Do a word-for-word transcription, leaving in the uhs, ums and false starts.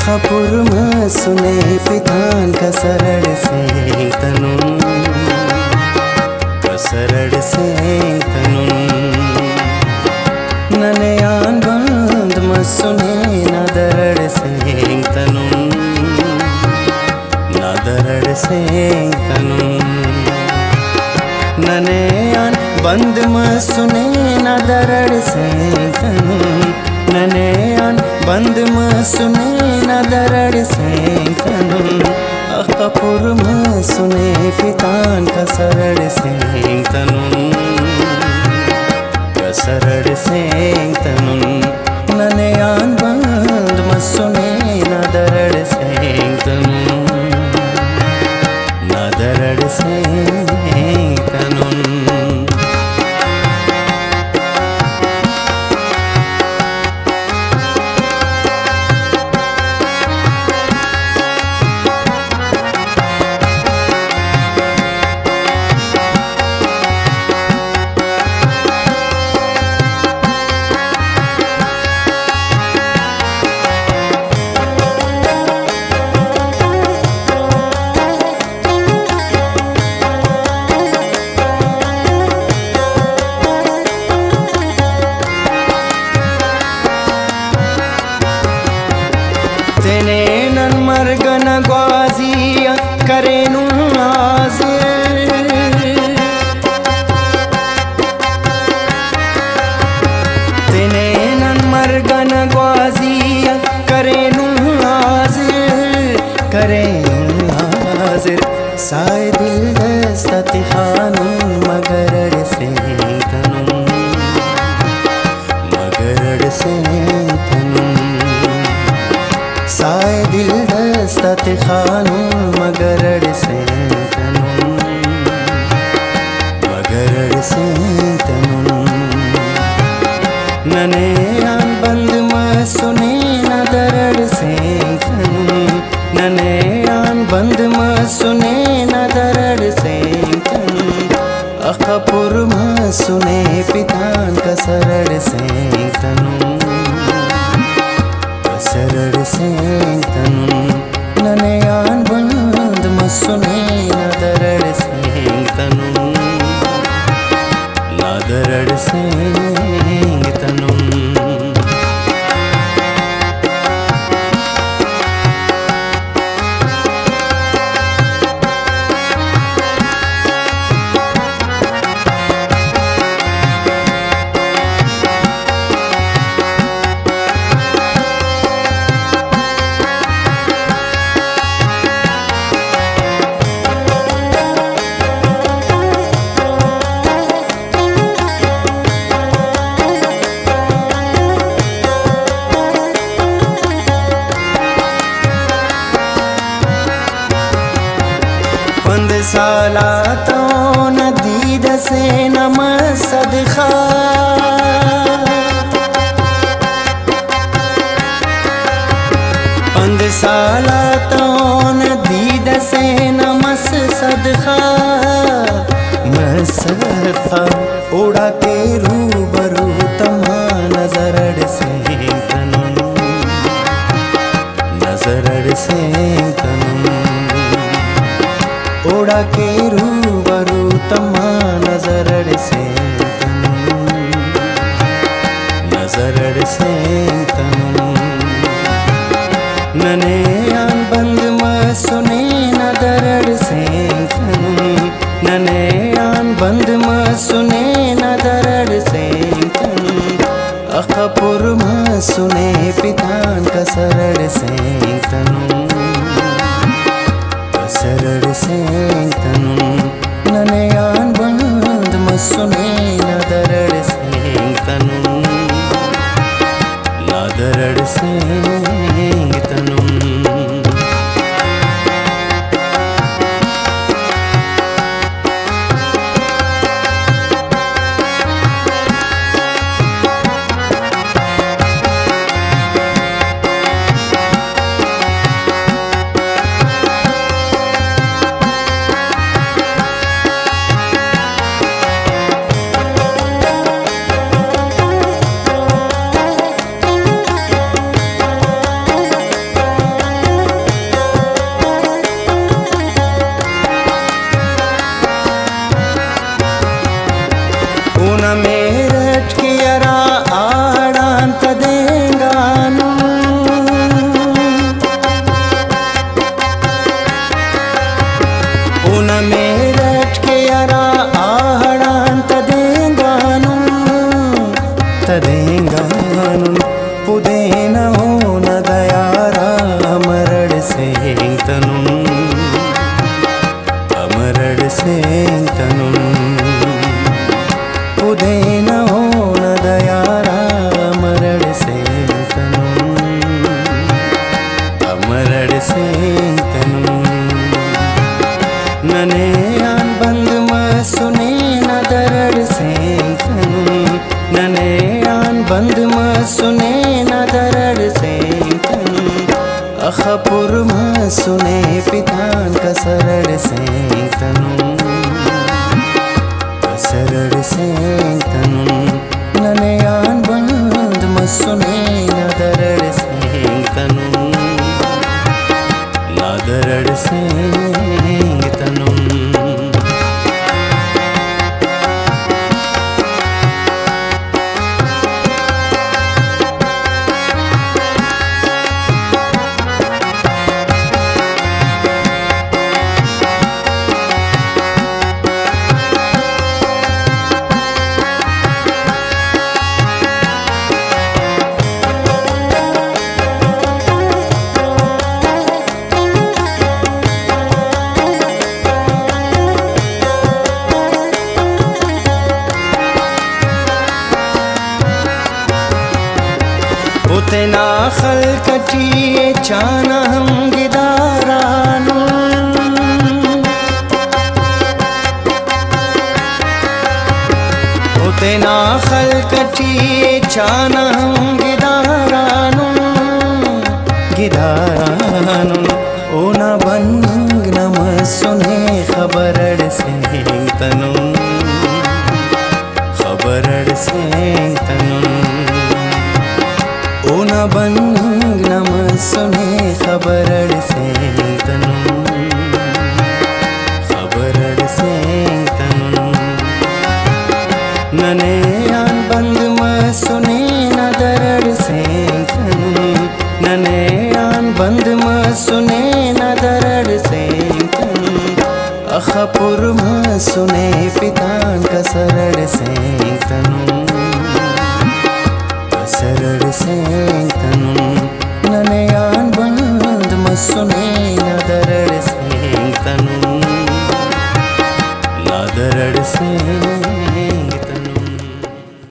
پر مسنے پتان کسر اڑ سینگتنن، کسر اڑ سینگتنن۔ ننے آن بند مسنے نادر اڑ سینگتنن، نادر اڑ سینگتنن۔ ننے آن بند مسنے نادر اڑ سینگتنن، ننے آن بند مسنے نادر اڑ سینگتنن۔ اخہ پر مسنے پتان کسر اڑ سینگتنن، کسر اڑ سینگتنن۔ ننے آن بند مسنے نادر اڑ سینگتنن، نادر اڑ سینگتنن۔ تینے نن مرگ نا گوازی آ کرینن حاضر۔ تینے نن مرگ نا گوازی آ کرینن حاضر، کرینن حاضر۔ سائے دل دست آ تخانن مگر اڑ سینگتنن، مگر اڑ سینگتنن۔ سائے دل دست آ تخانن مگر اڑ سینگتنن، مگر اڑ سینگتنن۔ ننے آن بند مسنے نادر اڑ سینگتنن، ننے آن بند مسنے نادر اڑ سینگتنن۔ اخہ پر مسنے پتان کسر اڑ سینگتنن، کسر اڑ سینگتنن۔ ننے آن بند مسنے نادر اڑ سینگتنن، نادر اڑ سینگتنن۔ پند سال آتون دید سے نہ مس صدخہ، پند سال آتون دید سے نہ مس صدخہ، مس صدخہ۔ اوڑا کہ روبرو تما نظر اڑ سینگتنن، نظر اڑ سینگتنن۔ اوڑا کہ روبرو تما نظر اڑ سینگتنن، نظر اڑ سینگتنن۔ ننے آن بند مسنے نادر اڑ سینگتنن، ننے آن بند مسنے نادر اڑ سینگتنن۔ اخہ پر مسنے پتان کسر اڑ سینگتنن، کسر اڑ سینگتنن۔ ننے آن بند مسنے نادر اڑ سینگتنن، نادر اڑ سینگتنن۔ اونا مہر اٹ کہ ارا آڑان تدینگانن۔ اونا مہر اٹ کہ ارا آڑان تدینگانن، تدینگانن۔ پدینہ اونا دیارا امر اڑسینگتنن۔ امر اڑسینگتنن۔ پدینہ اونا دیارا امر اڑسینگتنن۔ امر اڑسینگتنن۔ ننے آن بند مسنے ندر اڑسینگتنن۔ ننے آن بند مسنے ندر اڑسینگتنن۔ اخہ پر مسنے پتان کسر اڑسینگتنن، کسر اڑسینگتنن۔ ننے آن بند مسنے ندر اڑسینگتنن، ندر اڑسینگتنن۔ او تینا خلق ٹی ءِ چانا ہم گدارانو۔ او تینا خلق ٹی ءِ چانا ہم گدارانو، گدارانو۔ اونا بننگ نا مسنے خبر اڑسینگتنن، خبر اڑسینگتنن۔ اونا بننگ نا مسنے خبر اڑسینگتنن، خبر اڑسینگتنن۔ ننے آن بند مسنے ندر اڑسینگتنن۔ ننے آن بند مسنے ندر اڑسینگتنن۔ اخہ پر مسنے پتان کسر اڑسینگتنن، کسر اڑسینگتنن۔ ننے آن بند مسنے ندر اڑسینگتنن، ندر اڑسینگتنن۔